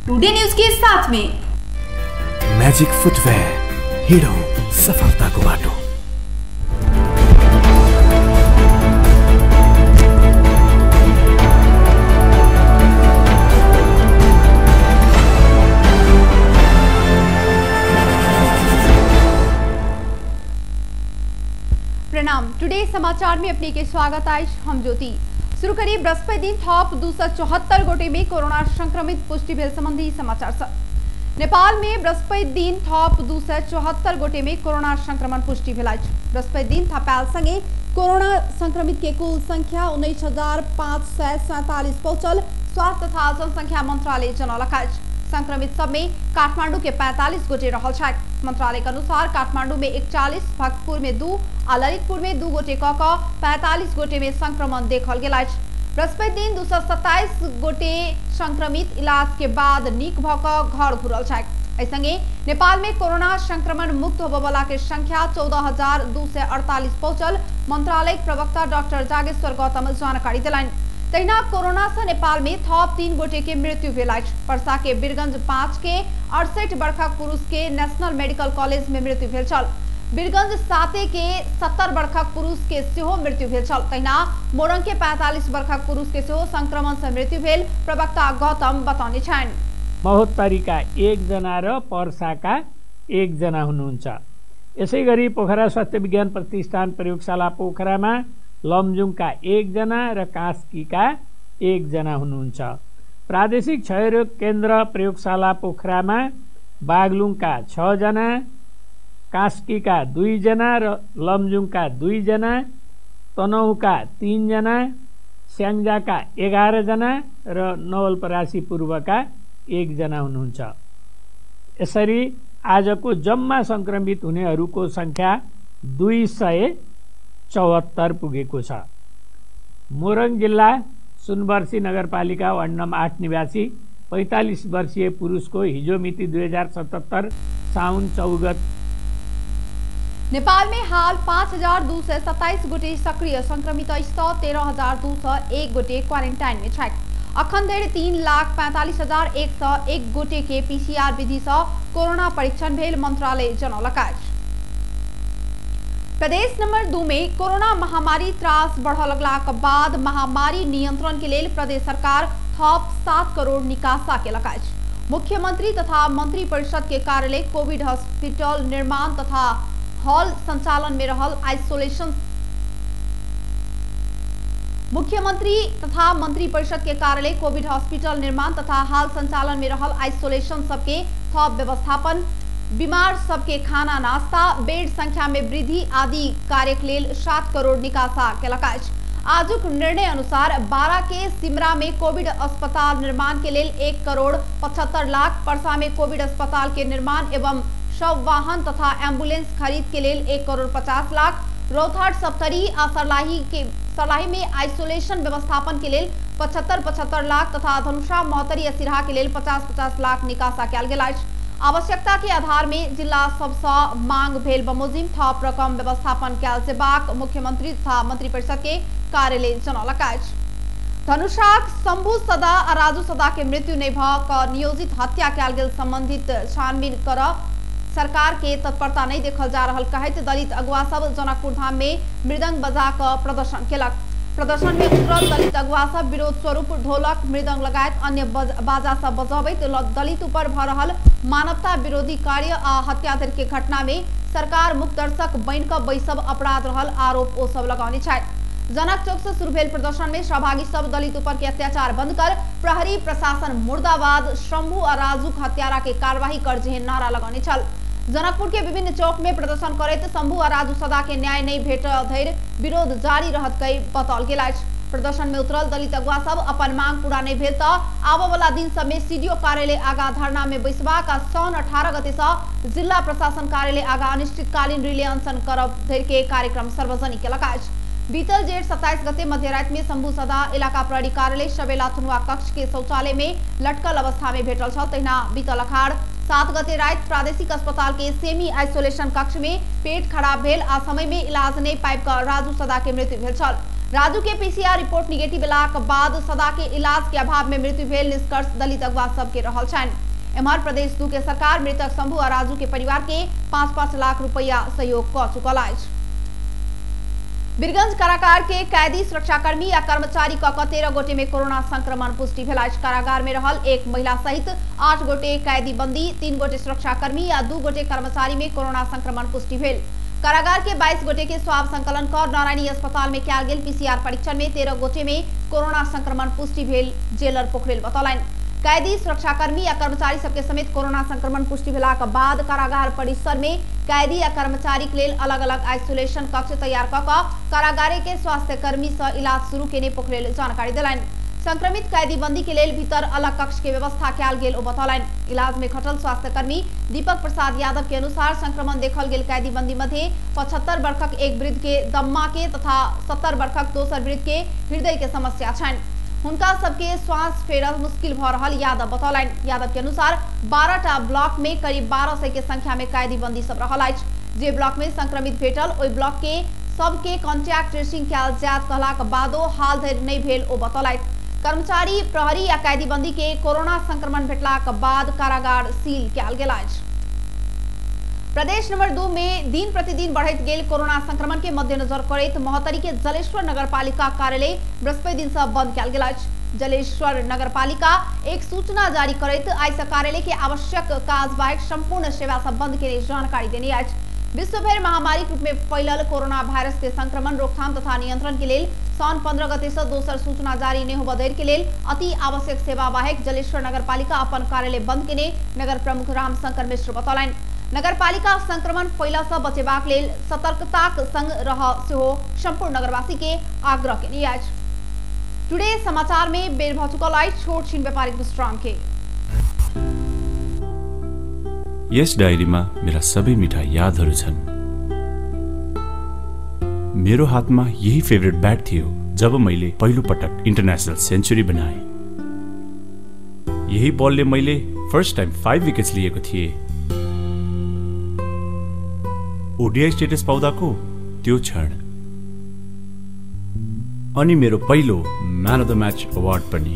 Today news के साथ में मैजिक फुटवेयर, हिँडौँ सफलताको बाटो। प्रणाम, टुडे समाचार में अपने के स्वागत है। हम ज्योति। शुरू करी बृहस्पति दिन थप 274 गोटे में कोरोना संक्रमित पुष्टि भेल संबंधी समाचार से। नेपाल में बृहस्पति दिन थप 274 गोटे में कोरोना संक्रमण पुष्टि भेल अछि। बृहस्पति दिन थपायल संगे कोरोना संक्रमित के कुल संख्या 19,547 पहुंचल स्वास्थ्य तथा जनसंख्या मंत्रालय जनौलक अछि। संक्रमित सब में काठमांडू के 45 गोटे रहल छथि। मंत्रालय के अनुसार काठमांडू में 41, भक्तपुर में 2 आ ललितपुर में 2 गोटे क 45 गोटे में संक्रमण देखल गेल अछि। बृहस्पति दिन 227 गोटे संक्रमित इलाज के बाद नीक भ क घर घुरल छथि। एहि संगे नेपाल में कोरोना संक्रमण मुक्त होबयवला के संख्या 14,248 पहुंचल मंत्रालय प्रवक्ता डॉक्टर जागेश्वर गौतम जानकारी देलनि। तहिना कोरोना से नेपाल में थप 3 गोटे के मृत्यु भेल अछि। परसा के बीरगंज 5 के 68 बरखक पुरुष के नेशनल मेडिकल कॉलेज में मृत्यु भेल छल। बीरगंज 7 के 70 बरखक पुरुष के सेहो मृत्यु भेल छल। तहिना मोरंग के 45 बरखक पुरुष के सेहो संक्रमण से मृत्यु भेल प्रवक्ता गौतम बतौने छनि। महोत्तरीका 1 जना र पर्साका 1 जना हुनुहुन्छ। यसैगरी पोखरा स्वास्थ्य विज्ञान प्रतिष्ठान प्रयोगशाला पोखरामा लमजुङका 1 जना र कास्कीका 1 जना हुनुहुन्छ। प्रादेशिक क्षयरोग केन्द्र प्रयोगशाला पोखरामा बागलुङका 6 जना, कास्कीका 2 जना र लमजुङका 2 जना, तनहुँका 3 जना, स्याङ्जाका 11 जना र नवलपरासी पूर्वका 1 जना हुनुहुन्छ। यसरी आजको जम्मा संक्रमित हुनेहरूको संख्या 274 पुगेको छ। मोरङ जिल्ला सुनबर्सी नगरपालिका वार्ड नम्बर 8 निवासी 45 वर्षीय पुरुषको हिजो मिति 2077 साउन 4 गते नेपाल में हाल 5,227 गोटे सक्रिय संक्रमित अछि त 13,201 गोटे क्वारेंटाइन में छथि। अखन धरि 3,45,101 गोटे के पीसीआर विधि से कोरोना परीक्षण भेल मंत्रालय जनौलक अछि। प्रदेश नंबर 2 में कोरोना महामारी त्रास बढ़ लगलाक बाद महामारी नियंत्रण के लेल प्रदेश सरकार थप 7 करोड़ निकासा केलक अछि। मुख्यमंत्री तथा मंत्री परिषद के कार्यालय कोविड हॉस्पिटल निर्माण तथा हॉल संचालन में रहल आइसोलेशन मुख्यमंत्री तथा मंत्री परिषद के कार्यालय कोविड हॉस्पिटल निर्माण तथा हाल संचालन में रहल आइसोलेशन सबके थप व्यवस्थापन, बीमार सबके खाना नाश्ता, बेड संख्या में वृद्धि आदि कार्य के लेल 7 करोड़ निकासा केलक अछि। आजुक निर्णय अनुसार 12 के सिमरा में कोविड अस्पताल निर्माण के लेल 1 करोड़ 75 लाख, परसा में कोविड अस्पताल के निर्माण एवं शव वाहन तथा एम्बुलेंस खरीद के लेल 1 करोड़ 50 लाख, रौतहट सप्तरी आ सर्लाही में आइसोलेशन व्यवस्थापन के लेल 75-75 लाख तथा धनुषा महोत्तरी आ सिरहा के लेल 50-50 लाख निकासा कयल गेल अछि। आवश्यकता के आधार में जिला सबसँ मांग भेल बमोजिम थप रकम व्यवस्थापन कयल जेबाक मुख्यमंत्री तथा मंत्री परिषद के कार्यालय जनौलक अछि। धनुषाक शंभू सदा आ राजू सदा के मृत्यु नहि भऽ कऽ नियोजित हत्या कयल गेल संबंधित छानबीन करऽ सरकार के तत्परता नहीं देखल जा रहल कहैत दलित अगुआ सब जनकपुर धाम में मृदंग बजा कऽ प्रदर्शन केलक। प्रदर्शन में उतरल दलित अगुआ सब विरोध स्वरूप ढोलक मृदंग लगायत अन्य बाजा सब बजबैत दलित ऊपर भऽ रहल मानवता विरोधी कार्य आ हत्या धरि के घटना में सरकार मुखदर्शक बनि कऽ बैसब अपराध रहल आरोप ओ सब लगौने छथि। जनक चौक से शुरू भेल प्रदर्शन में सहभागी सब दलित ऊपर के अत्याचार बंद कर प्रहरी प्रशासन मुर्दाबाद, शंभू आ राजूक हत्यारा के कार्यवाही कर जेहन नारा लगौने छल। जनकपुर के विभिन्न चौक में प्रदर्शन करैत शंभू आ राजू सदा के न्याय नहीं भेट धरि विरोध जारी रहत कहि बताओल गेल अछि। प्रदर्शन में उतरल दलित अगुआ सब अपन मांग पूरा नहीं भेल त आबय वाला दिन सब में सीडीओ कार्यालय आगा धरना में बैसबाक आ साउन 18 गते से जिला प्रशासन कार्यालय आगा अनिश्चितकालीन रिले अनशन करब धरि के कार्यक्रम सार्वजनिक केलक अछि। बीतल जेठ 27 गते मध्यरात में शंभू सदा इलाका प्रहरी कार्यालय सवेला थुनुआ कक्ष के शौचालय में लटकल अवस्था में भेटल छल। तहिना बीतल अखाड़ 7 गते राति प्रादेशिक अस्पताल के सेमी आइसोलेशन कक्ष में पेट खराब भेल आ समय में इलाज नहीं पाबि कऽ राजू सदा के मृत्यु भेल छल। राजू के पीसीआर रिपोर्ट निगेटिव एलाक बाद सदा के इलाज के अभाव में मृत्यु भेल निष्कर्ष दलित अगुवा सबके रहल छनि। एम्हर प्रदेश 2 के सरकार मृतक शंभू आ राजू के परिवार के 5-5 लाख रुपया सहयोग क चुकल अछि। वीरगंज कारागार के कैदी, सुरक्षाकर्मी आ कर्मचारी क 13 गोटे में कोरोना संक्रमण पुष्टि भेल अछि। कारागार में रहल एक महिला सहित 8 गोटे कैदी बंदी, 3 गोटे सुरक्षाकर्मी आ 2 गोटे कर्मचारी में कोरोना संक्रमण पुष्टि भेल। कारागार के 22 गोटे के स्वाब संकलन कर नारायणी अस्पताल में कयल गेल पीसीआर परीक्षण में 13 गोटे में कोरोना संक्रमण पुष्टि भेल जेलर पोखरेल बतौलनि। कैदी, सुरक्षाकर्मी आ कर्मचारी सबके समेत कोरोना संक्रमण पुष्टि भेलाक बाद कारागार परिसर में कैदी आ कर्मचारी के लेल अलग अलग आइसोलेशन कक्ष तैयार क कारागारे के स्वास्थ्यकर्मी से इलाज शुरू केने पोखरेल जानकारी देलनि। संक्रमित कैदी बंदी के लेल भीतर अलग कक्ष के व्यवस्था कयल गेल ओ बतौलनि। इलाज में खटल स्वास्थ्यकर्मी दीपक प्रसाद यादव के अनुसार संक्रमण देखल गेल कैदी बंदी मध्य 75 वर्षक एक वृद्ध के दम्मा के तथा 70 वर्षक दोसर वृद्ध के हृदय के समस्या छनि। हुनका सबके श्वास फेरल मुश्किल भ रहल यादव बतौलनि। यादव के अनुसार 12टा ब्लॉक में करीब 1200 के संख्या में कैदी बंदी सब रहल अछि। जे ब्लॉक में संक्रमित भेटल ओहि ब्लॉक के सबके कॉन्टैक्ट ट्रेसिंग कयल जायत कहलाक बादो हाल धरि नहि भेल ओ बतौलनि। कर्मचारी, प्रहरी आ कैदी बंदी के कोरोना संक्रमण भेटलाक बाद कारागार सील कयल गेल अछि। प्रदेश नंबर 2 में दिन प्रतिदिन बढ़ैत गेल कोरोना संक्रमण के मद्देनजर करैत महोत्तरी के जलेश्वर नगरपालिका कार्यालय बृहस्पति दिन से बंद कयल गेल अछि। जलेश्वर नगरपालिका एक सूचना जारी करैत आइ से कार्यालय के आवश्यक काज बाहेक संपूर्ण सेवा सब बंद के जानकारी देने अछि। विश्वभरि महामारी के रूप में फैलल कोरोना वायरस के संक्रमण रोकथाम तथा नियंत्रण के लेल साउन 15 गते से दोसर सूचना जारी नहि होबय धरि के लेल अति आवश्यक सेवा बाहेक जलेश्वर नगरपालिका अपन कार्यालय बंद केने नगर प्रमुख रामशंकर मिश्र बतौलनि। नगरपालिका संक्रमण फैला से बचेबाक लेल सतर्कताक संग रह सेहो संपूर्ण नगरवासी के आग्रह केने अछि। टुडे समाचार में बेर भ चुकल अछि छोट छिन व्यापारिक विश्राम के। यस डायरीमा मेरा सबै मिठा यादहरू छन्। मेरो हातमा यही फेभरेट ब्याट थियो जब मैले पहिलो पटक इन्टरनेसनल सेन्चुरी बनाए। यही बलले मैले फर्स्ट टाइम 5 विकेट्स लिएको थिएँ। ओडिआई स्टेटस पाउँदाको त्यो क्षण अनि मेरो पहिलो man of the match award पनि।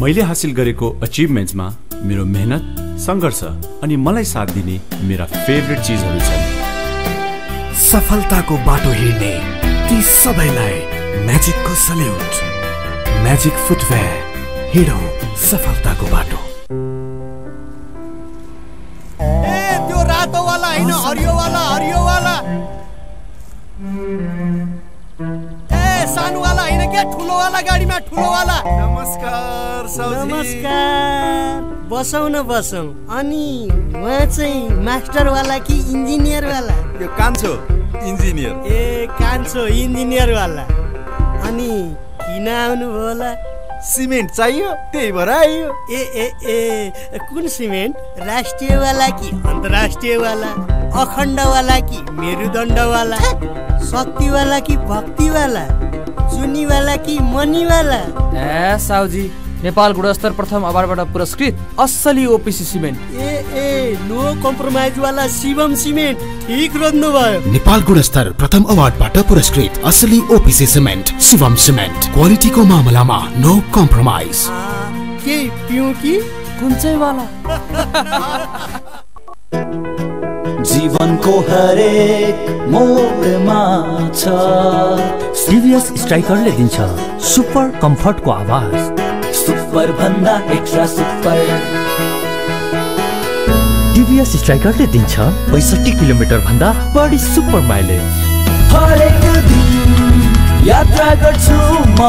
मैले हासिल गरेको अचिभमेन्ट्समा मेरो मेहनत, सङ्घर्ष अनि मलाई साथ दिने मेरा फेभरेट चिजहरू छन्। सफलताको बाटो हिँड्ने ती सबैलाई म्याजिकको सल्युट। म्याजिक फुटवेयर, हिँडौँ सफलताको बाटो। ए त्यो रातो वाला हैन, हरियो वाला, हरियो वाला। ए सानो वाला हैन के, ठुलो वाला गाडीमा, ठुलो वाला। नमस्कार साउजी। नमस्कार, बसौँ न बसौँ। अनि उहाँ चाहिँ मास्टर वाला कि इन्जिनियर वाला? यो कान्छो इन्जिनियर। ए कान्छो इन्जिनियर वाला। अनि किन आउनुभयो होला? सिमेन्ट चाहियो त्यही भएर आइयो। ए ए ए कुन सिमेन्ट? राष्ट्रिय वाला कि अन्तर्राष्ट्रिय वाला? अखण्ड वाला कि मेरुदण्ड वाला? शक्ति वाला कि भक्ति वाला? चुनी वाला कि मनी वाला? ए साउजी, नेपाल गुणस्तर प्रथम अवार्डबाट पुरस्कृत असली ओपिसी सिमेन्ट। ए ए नो कम्प्रोमाइज वाला शिवम सिमेन्ट, ठिक रोज्नु भयो। नेपाल गुणस्तर प्रथम अवार्डबाट पुरस्कृत असली ओपिसी सिमेन्ट, शिवम सिमेन्ट। क्वालिटीको मामलामा नो कम्प्रोमाइज। के पिउँ कि कुन चाहिँ वाला? जीवनको हरेक मोडमा छ सिरियस स्ट्राइकरले दिन्छ सुपर कम्फर्टको आवाज। सुपर भन्दा एक्स्ट्रा सुपर। टिभीएस स्ट्राइकरले दिन्छ 65 किलोमिटर भन्दा बढी सुपर माइलेज। हरेक दिन यात्रा गर्छु म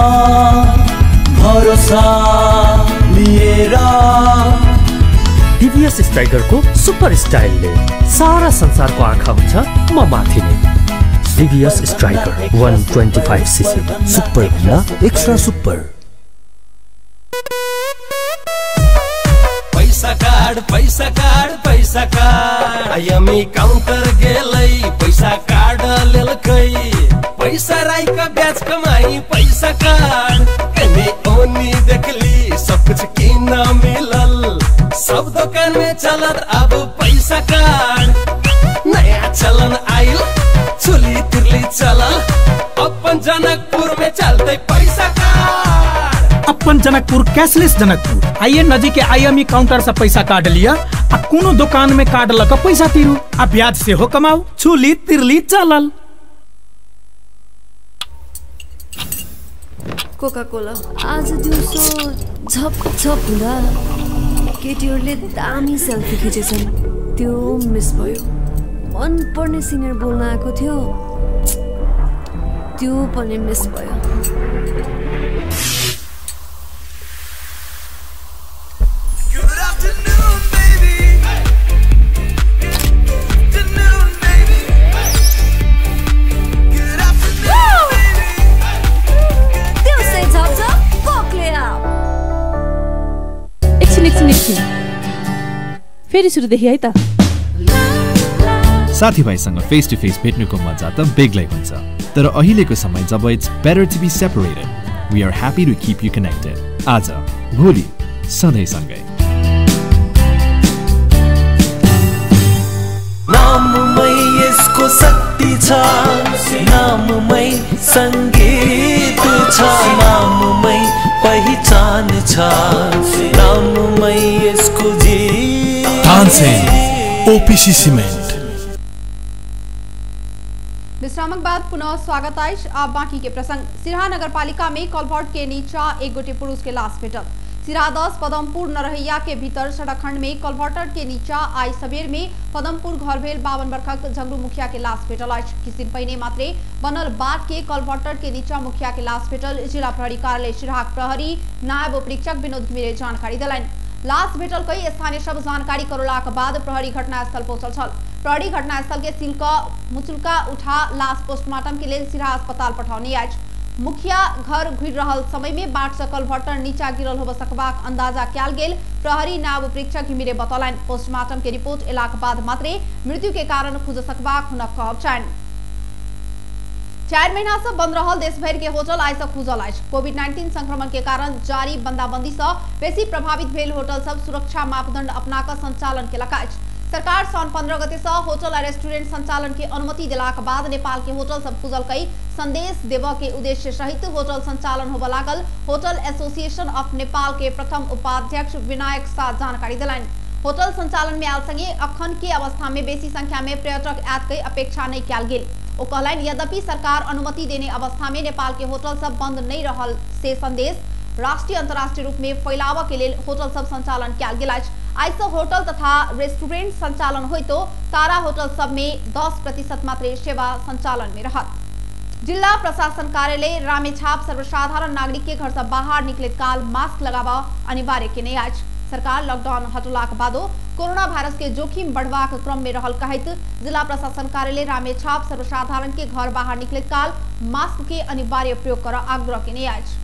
भरोसा लिएर। टिभीएस स्ट्राइकरको सुपर स्टाइलले सारा संसारको आँखा हुन्छ म माथि नै। टिभीएस स्ट्राइकर 125 सीसी, सुपर भन्दा एक्स्ट्रा सुपर। पैसा कार्ड, पैसा कार्ड, पैसा कार्ड। आईएमई काउंटर गेलै पैसा कार्ड लेलकै। पैसा राई का ब्याज कमाई पैसा कार्ड। कने ओनी देखली सब कुछ किन मिलल, सब दुकान में चलत अब पैसा कार्ड। नया चलन आइल चुली तिरली चलल अब अपन जनकपुर कैशलेस जनकपुर। आइए नजीक के आईएमई काउंटर से पैसा कार्ड लिया आ कोनो दुकान में कार्ड लग पैसा तीरू आ ब्याज से हो कमाओ। छुली तिरली चलल। कोका कोला आज दिउँसो झप झप हुँदा केटीहरूले दामी सेल्फी खिचेछन्, त्यो मिस भयो। मनपर्ने सिङ्गर बोल्न आएको थियो, त्यो पनि मिस भयो। फेरि सुरुदेखि है त। साथीभाइसँग फेस टु फेस भेट्नुको मजा त बेग्लै हुन्छ, तर अहिलेको समय जब it's better to be separated, we are happy to keep you connected. आज भोलि सधैँ सँगै। नाममै यसको शक्ति छ, नाममै सङ्गीत छ, नाममै पहिचान छ, नाममै यसको तानसेन ओपीसी सिमेन्ट। विश्रामक बाद पुनः स्वागत अछि। आब बाकी के प्रसंग। सिरहा नगरपालिका में कलभर्ट के नीचा एक गोटे पुरुष के लाश भेटल। सिरहा 10 पदमपुर नरहिया के भीतर सड़क खंड में कलभर्टर के नीचा आई सबेर में पदमपुर घर भेल 52 वर्षक झंगरू मुखिया के लाश भेटल अछि। किछु दिन पहिने मात्रे बनल बाट के कलभर्टर के नीचा मुखिया के लाश भेटल। जिला प्रहरी कार्यालय सिरहाक प्रहरी नायब उपरीक्षक विनोद घिमिरे जानकारी देलनि। लाश भेटल कई स्थानीय सब जानकारी करोलाक बाद प्रहरी घटनास्थल पहुंचल छल। प्रहरी घटनास्थल के सील क मुचुल्का उठा लाश पोस्टमार्टम के लेल सिरहा अस्पताल पठौने अछि। मुखिया घर घुरि रहल समय में बाट से कलभर्टर नीचा गिरल होब सकबाक अंदाजा कयल गेल प्रहरी नायब उपरीक्षक घिमिरे बतौलनि। पोस्टमार्टम के रिपोर्ट एलाक बाद मात्रे मृत्यु के कारण खुज सकबाक हुनक कहब छनि। 4 महीना से बंद रहल देश भर के होटल आइ से खुजल अछि। कोविड-19 संक्रमण के कारण जारी बंदाबंदी से बेसी प्रभावित भेल होटल सब सुरक्षा मापदंड अपनाकर संचालन केलक अछि। सरकार साउन 15 गते से होटल आ रेस्टोरेंट संचालन के अनुमति दिलाक बाद नेपाल के होटल सब खुजल कई संदेश देव के उद्देश्य सहित होटल संचालन होबय लागल होटल एसोसिएशन ऑफ नेपाल के प्रथम उपाध्यक्ष विनायक शाह जानकारी देलनि। होटल संचालन में आयल संगे अखन के अवस्था में बेसी संख्या में पर्यटक आयत के अपेक्षा नहीं कयल गेल। ओ कहलनि यद्यपि सरकार अनुमति देने अवस्था में नेपाल के होटल सब बंद नहीं रहल से संदेश राष्ट्रीय अंतर्राष्ट्रीय रूप में फैलाव के लेल होटल सब संचालन कयल गेल अछि। आइ से होटल तथा रेस्टोरेंट संचालन होइतो तारा होटल सब में 10% मात्रे सेवा संचालन में रहत। जिला प्रशासन कार्यालय रामेछाप सर्वसाधारण नागरिक के घर से बाहर निकलत काल मास्क लगावा अनिवार्य केने अछि। सरकार लॉकडाउन हटलाक बादो कोरोना वायरस के जोखिम बढ़बाक क्रम में रहल कहैत जिला प्रशासन कार्यालय रामेछाप सर्वसाधारण के घर बाहर निकलत काल मास्क के अनिवार्य प्रयोग कर आग्रह केने अछि।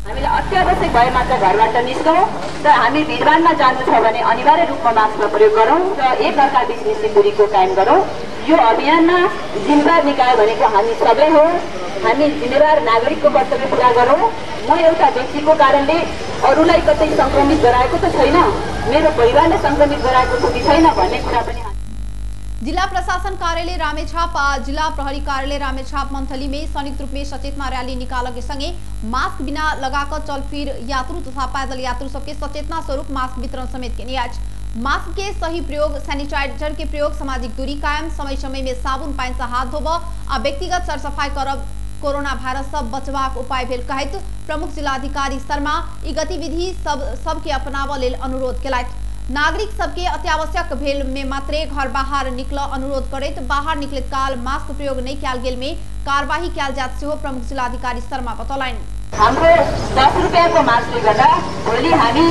हामीलाई अत्यावश्यक भए मात्र घरबाट निस्कौँ र हामी भिडभाडमा जानु छ भने अनिवार्य रूपमा मास्क प्रयोग गरौँ र एक अर्का बीच निश्चित दूरीको कायम गरौँ। यो अभियानमा जिम्मेवार निकाय भनेको हामी सबै हो। हामी जिम्मेवार नागरिकको कर्तव्य पुरा गरौँ। म एउटा व्यक्तिको कारणले अरूलाई कतै संक्रमित गराएको त छैन, मेरो परिवारले संक्रमित गराएको छ कि छैन भन्ने कुरा पनि। जिला प्रशासन कार्यालय रामेछाप आ जिला प्रहरी कार्यालय रामेछाप मंथली में संयुक्त रूप में सचेतना रैली निकाल के संगे मास्क बिना लगाकर चलफिर यात्रु तथा पैदल यात्रु सबके सचेतना स्वरूप मास्क वितरण समेत केने अछि। मास्क के सही प्रयोग, सैनिटाइजर के प्रयोग, सामाजिक दूरी कायम, समय समय में साबुन पानी से हाथ धोब आ व्यक्तिगत सरसफाई करब कोरोना वायरस से बचबाक उपाय भेल कहैत प्रमुख जिलाधिकारी शर्मा ई गतिविधि सबके अपनाबऽ लेल अनुरोध केलथि। नागरिक सबके अत्यावश्यक भेल में मात्रे घर बाहर निकल अनुरोध करैत बाहर निकलत काल मास्क प्रयोग नहीं कयल गेल में कार्यवाही कयल जात सेहो प्रमुख जिलाधिकारी शर्मा बतौलनि। हाम्रो 10 रुपियाँको मास्कले गर्दा भोलि हामी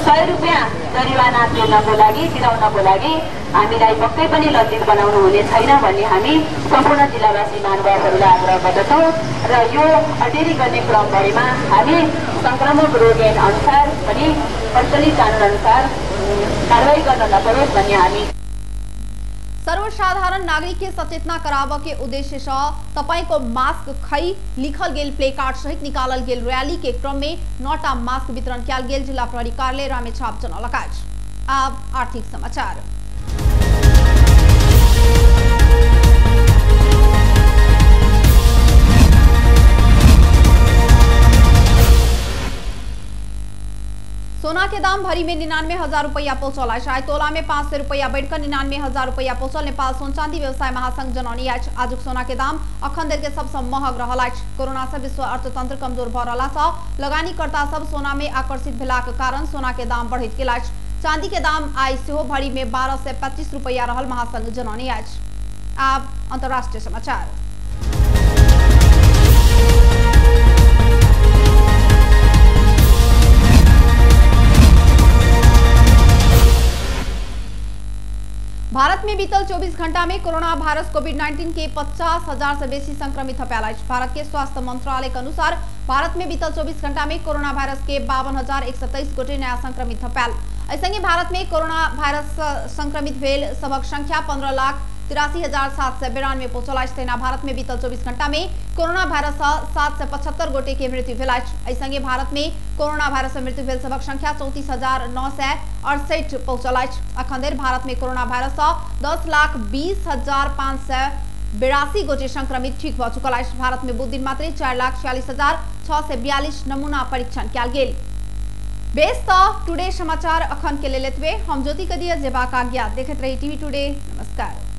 100 रुपियाँ जरिवाना तिर्नको लागि तिराउनको लागि हामीलाई पक्कै पनि लज्जित बनाउनु हुने छैन भन्ने हामी सम्पूर्ण जिल्लावासी महानुभावहरूलाई आग्रह गर्दछौँ र यो अटेरी गर्ने क्रमभरिमा हामी संक्रामक रोग ऐन अनुसार पनि प्रचलित कानुन अनुसार कारवाही गर्न नपरोस् भन्ने हामी सर्वसाधारण नागरिक के सचेतना कराब के उद्देश्य से तपाईको मास्क खै लिखल गेल प्ले कार्ड सहित निकालल गेल रैली के क्रम में 9टा मास्क वितरण कयल गेल जिला प्रहरी कार्यालय रामेछाप जनौलक अछि। आब आर्थिक समाचार। सोना के दाम भरी में 99,000 रुपया पहुंचल अछि। आइ तोला में 500 रुपया बढ़िकर 99,000 रुपया पहुंचल नेपाल सोन चांदी व्यवसाय महासंघ जनौनी अछि। आजुक सोना के दाम अखन धरि के सबसँ महग रहल अछि। कोरोना से विश्व अर्थतंत्र कमजोर भऽ रहला सँ लगानीकर्ता सब सोना में आकर्षित भेलाक कारण सोना के दाम बढ़ैत गेल अछि। चांदी के दाम आइ सेहो भरी में 1225 रुपया रहल महासंघ जनौनी अछि। आब अंतर्राष्ट्रीय समाचार। भारत में बीतल 24 घंटा में कोरोना वायरस कोविड-19 के 50,000 से बेसी संक्रमित थपायल अछि। भारत के स्वास्थ्य मंत्रालय के अनुसार भारत में बीतल 24 घंटा में कोरोना वायरस के 52,123 गोटे नया संक्रमित थपायल। एहि संगे भारत में कोरोना वायरस संक्रमित भेल सबक संख्या 15,83,792 पहुंचल अछि। तहिना भारत में बीतल 24 घंटा में कोरोना वायरस 775 गोटे के मृत्यु भेल अछि। एहि संगे भारत में कोरोना वायरस से मृत्यु भेल सबक संख्या 34,968 पहुंचल अछि। अखन धरि भारत में कोरोना वायरस 10,20,582 गोटे संक्रमित ठीक भऽ चुकल अछि। भारत में बुध दिन मात्रे 4,46,642 नमूना परीक्षण कयल गेल। बेस त टुडे समाचार अखन के लेल एतबे। हम ज्योति कदिया जेबाक आज्ञा। देखैत रही टीवी टुडे। नमस्कार।